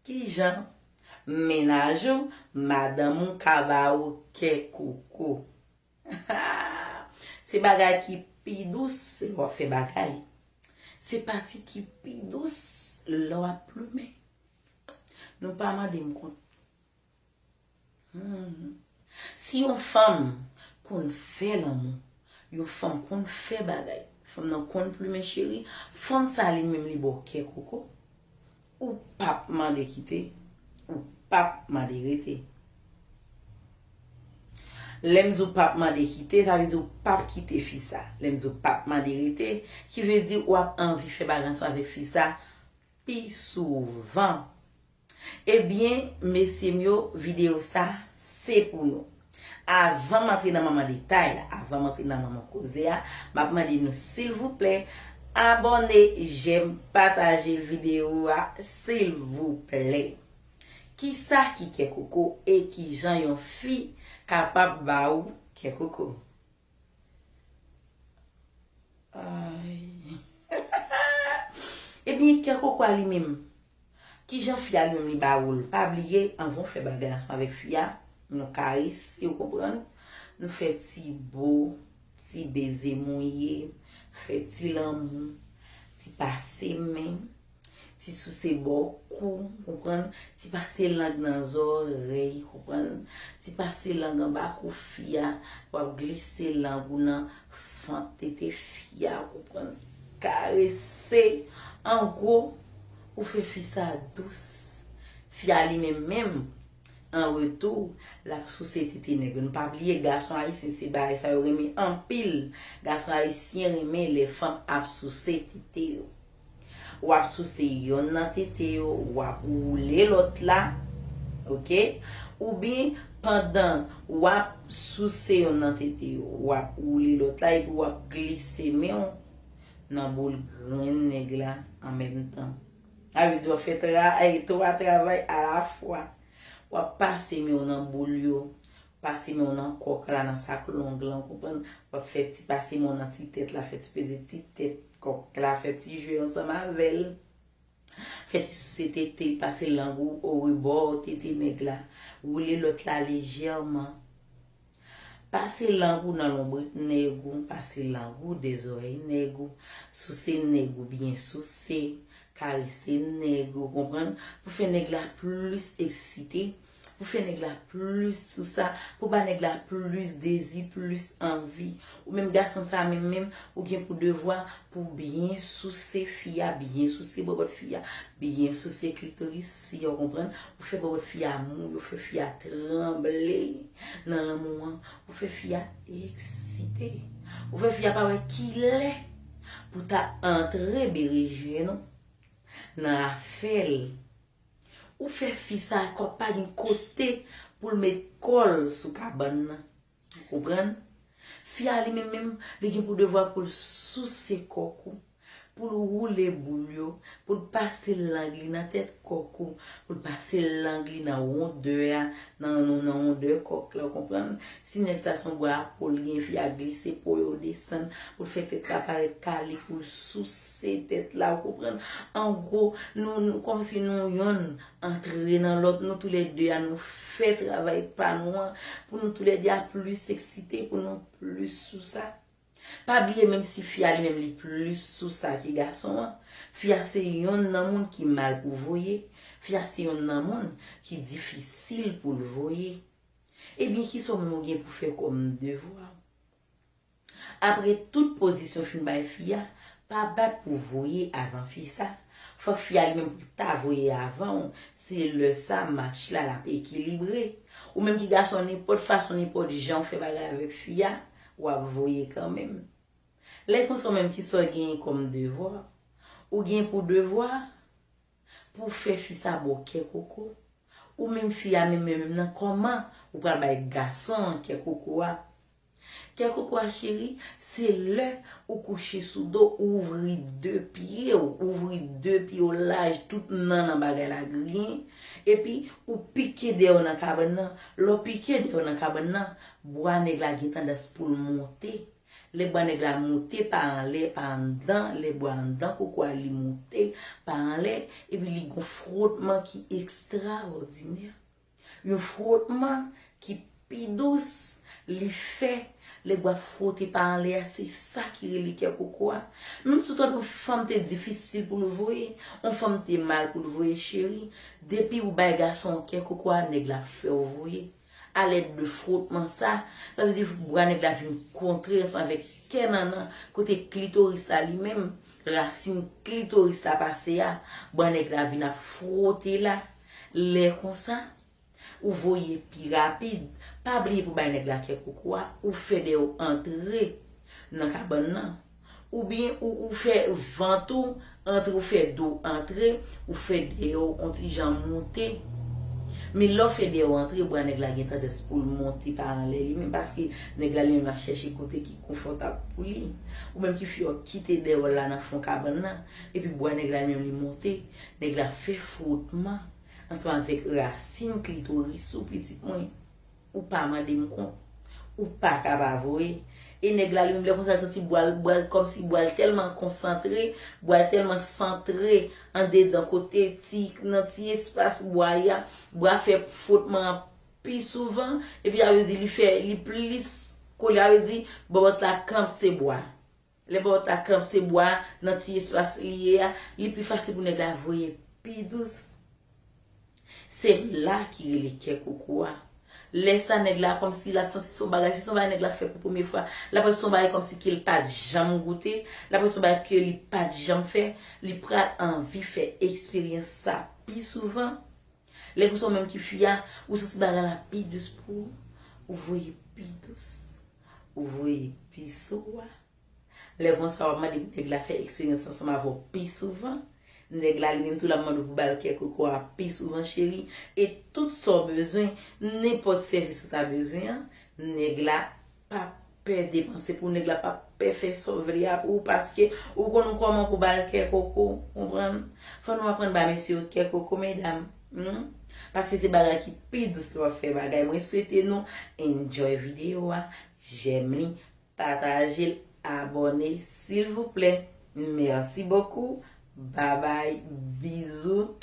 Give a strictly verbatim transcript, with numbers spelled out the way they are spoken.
Kijan mennaj ou, madanm ou ka ba ou kè koko? Se bagay ki pi dous lè w ap fè bagay. Se pati ki pi dous lè w ap plimen. Nou pa mande m kont. Hmm. Si yon fanm konn fè lanmou, yon fanm konn fè bagay, fanm nan konn plimen cheri, fanm sa li menm li ba w kè koko, ou p ap mande kite, ou p ap mande rete. Lè m di w p ap mande kite, sa vle di w p ap kite fi sa. Lè m di w p ap mande rete, ki vle di w ap anvi fè bagay ansanm avèk fi sa pi souvan. Ebyen, mesye m yo, videyo sa, se pou nou. Avan m antre nan manman detay la, avan m antre nan manman koze a, m ap mande nou, silvouplè, abòne, jèm, pataje videyo a, silvouplè. Kisa ki kè koko e kijan yon fi kapab ba ou kè koko? Ay. Ebyen, kè koko a li menm. Kijan fi a li menm li ba ou l? Pa bliye, anvan w fè bagay ansanm avèk fi a, nou karese, ou konprann? Nou fè ti bo, ti beze mouye, fè ti lanmou, ti pase men, ti souse bò kou, konprann? Ti pase lang nan zòrèy, konprann? Ti pase lang anba kou fi a, w ap glise lang ou nan fant tete fi a, konprann? Karese. An gwo, ou fè fi sa dous. Fi a li menm menm, an retou, l ap souse tete nèg yo. Nou pa bliye, gason ayisyen se bagay sa yo renmen anpil. Gason ayisyen renmen lè fanm ap souse tete yo. W ap souse yonn nan tete yo, w ap woule lòt la, oke? Oubyen pandan w ap souse yonn nan tete yo, w ap woule lòt la epi w ap glise men w nan boul grenn nèg la an menm tan. Sa vle di w ap fè tra, ay, twa travay alafwa. W ap pase men w nan boul yo, pase men w nan kòk la, nan sak long lan, w konprann? W ap fè ti pase men w nan ti tèt la, fè ti peze ti tèt kòk la, fè ti jwe ansanm avè l. Fè ti souse tete l, pase lang ou orebò tete nèg la. Woule lòt la lejèman. Pase lang ou nan lonbrit nèg ou, pase lang ou dè zòrèy nèg ou, souse nèg ou byen souse, karese nèg ou, konprann? Pou fè nèg la plis eksite, pou fè nèg la plis sou sa, pou ba nèg la plis dezi, plis anvi. Ou menm gason sa menm menm, ou gen pou devwa pou byen souse fi a, byen souse bòbòt fi a, byen souse klitoris fi a, ou konprann? Ou fè bòbòt fi a mou, ou fè fi a tranble nan lanmou an, ou fè fi a eksite. Ou fè fi a pa wè kilè pou ta antre berejèn ou nan afè l. Ou fè fi sa kòk pa gen kote pou l met kò l sou kabann nan. Ou konprann? Fi a li menm menm, li gen pou devwa pou l souse kòk ou, pou l woule boul yo, pou l pase lang li nan tèt kòk ou, pou l pase lang li nan wondè a, nan, nan, nan wondè kòk la, ou konprann? Si nèg sa se yon bwa po l gen, fi a glise po yo desann, pou l fè tèt la parèt kale, pou l souse tèt la, ou konprann? An gwo, nou, nou, kòmsi nou yonn antre nan lòt, nou toulède a nou fè travay pa nou an, pou nou toulède a plis eksite, pou nou plis sou sa. Pa bliye, menm si fi a li menm li plis sou sa ke gason an, fi a se yonn nan moun ki mal pou voye, fi a se yonn nan moun ki difisil pou l voye. Ebyen, kisa w menm ou gen pou fè kòm devwa? Apre tout pozisyon fin bay fi a, pa bat pou voye avan fi sa. Fòk fi a li menm pou ta voye avan w, se lè sa match la l ap ekilibre. Ou menm ki gason, nenpòt fason, nenpòt jan w fè bagay avèk fi a, w ap voye kanmenm. Lè konsa, ou menm, kisa w genyen kòm devwa? Ou gen pou devwa pou w fè fi sa ba w kè koko. Ou menm fi a menm menm nan, kòman ou pral bay gason an kè koko a? Kè koko a, cheri, se lè ou kouche sou do, ou ouvri de pye w, ouvri de pye w laj, tout nannan bagay la griyen, epi ou pike dèyè w nan kabann nan. Lè w pike dèyè w nan kabann nan, bwa nèg la gen tandans pou l monte. Lè bwa nèg la moute pa anlè, pa anndan, lè bwa anndan koko a li moute, pa anlè, epi li gon frotman ki ekstraòdinè. Yon frotman ki pi dous, li fè lè bwa fwote pa anlè a, se sa ki rele kè koko a. Menm si w tande yon fanm te difisil pou l voye, yon fanm te mal pou l voye cheri, depi ou bay gason an kè koko a, nèg la fè w voye. Alèd de frotman sa, sa vle di bwa nèg la vin kontre ansanm avèk kè nannan, kote klitoris la li menm, rasin klitoris la pase a, bwa nèg la vin ap fwote la. Lè konsa, ou voye pi rapid. Pa bliye pou bay nèg la kè koko a, ou fè dèyè w antre nan kabann nan. Oubyen ou, ou fè vant ou antre, ou fè do w antre, ou fè dèyè w on ti jan monte. Men lè w fè dèyè w antre, bwa nèg la gen tandans pou l monte pa anlè li menm, paske nèg la li menm ap chèche kote ki konfòtab pou li. Ou menm ki fè w kite dèyè w la nan fon kabann nan, epi bwa nèg la menm li monte, nèg la fè frotman ansanm avèk rasin klitoris ou, pitit mwen. Ou pa mande m kont. Ou pa ka pa voye. E nèg la, li menm, lè konsa, l santi bwa l, bwa l, kòmsi bwa l tèlman konsantre, bwa l tèlman santre andedan kote ti, nan ti espas bwa a, bwa fè frotman an pi souvan, epi sa vle di li fè, li plis kole, sa vle di bòbòt la kanpe se bwa. Lè bòbòt la kanpe se bwa nan ti espas li ye a, li pi fasil pou nèg la voye pi dous. Se la ki rele kè koko a. Lè sa nèg la kòmsi l ap santi se yon bagay, si se yon bagay nèg la fè pou premye fwa, l ap wè se yon bagay kòmsi ke l pa t janm goute, l ap wè se yon bagay ke li pa t janm fè, li pral anvi fè eksperyans sa pi souvan. Lè konsa ou menm ki fi a, ou santi bagay la pi dous pou ou, ou voye pi dous, ou voye pi sou a. Lè konsa w ap mande pou nèg la fè eksperyans ansanm avè w pi souvan. Nèg la li menm tou l ap mande w pou ba l kè koko a pi souvan cheri. E tout sa w bezwen, nenpòt sèvis ou ta bezwen an, nèg la p ap pè depanse pou nèg la, p ap pè fè sa w vle a pou ou, paske ou konn kòman pou ba l kè koko, konprann? Fò nou aprann ba mesye yo kè koko, medam. Hmm? Paske se bagay ki pi dous lè w ap fè bagay. Mwen swete nou enjoy videyo a, jèm li, pataje l, abòne, silvouplè. Merci beaucoup. Bye bye. Bizou.